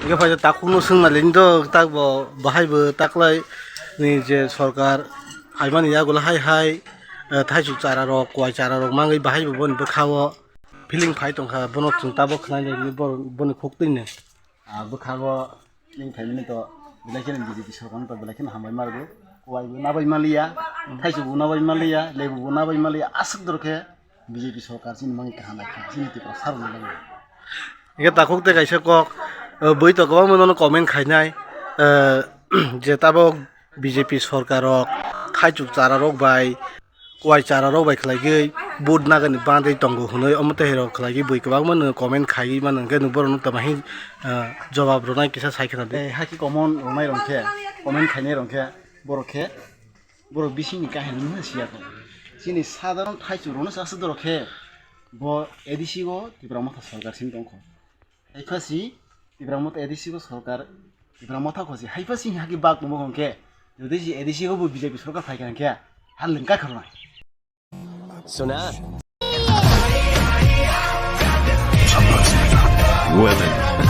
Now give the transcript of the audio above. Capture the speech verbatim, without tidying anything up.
Hingke phai takhukno swngna lini do, tak bo bahai bo taklai ni je sorkar phaimani yagulo hai hai, eh, thaisuk chara rok, kwai chara rok mangwi bahai bo boni bwkha o feeling phai tongkha, bono chwng tabok khwnai lai boni khuk twi ni. Ah, bwkha o feeling phaimani to belai kheno B J P sorkar no to belai kheno hambai ma rwdi, kwai bo nabai maliya, thaisuk bo nabai maliya, lebu bo nabai maliya, aswk dor khe. B J P sorkar chini mangni kaham naikha, chini Tripura sarokni bagwi. Hingke takhuk tei kaisa kok, eh, bui to kwbangma nono comment khainai, eh, je tabok B J P sorkar rok khaichuk chara rok bai, kwai chara rok bai khlaigwi vote nagani bandai tongo hwnwi omo tei rok khlaigwi bui kwbangma nono comment khaiwi mano hwnkhe nwng borokno tamo hin, eh, jawab rwnai kisa sai khna di. Eh, haki comment rwnai rok khe, comment khainai rok khe borok khe Borok bisingni kahini wngkha siya kho. Chini sadharon thaichuk rokno se aswk dorok khe bo A D C o Tipra Motha sorkar simi tongkho. Haiphasi Tipra Motha A D C o sorkar Tipra Motha khosi haiphasi haki bak tongbo hwnkhe jodi si A D C o bo B J P sorkar phaikha hwnkhe ha lengka khorna. Suna. Women.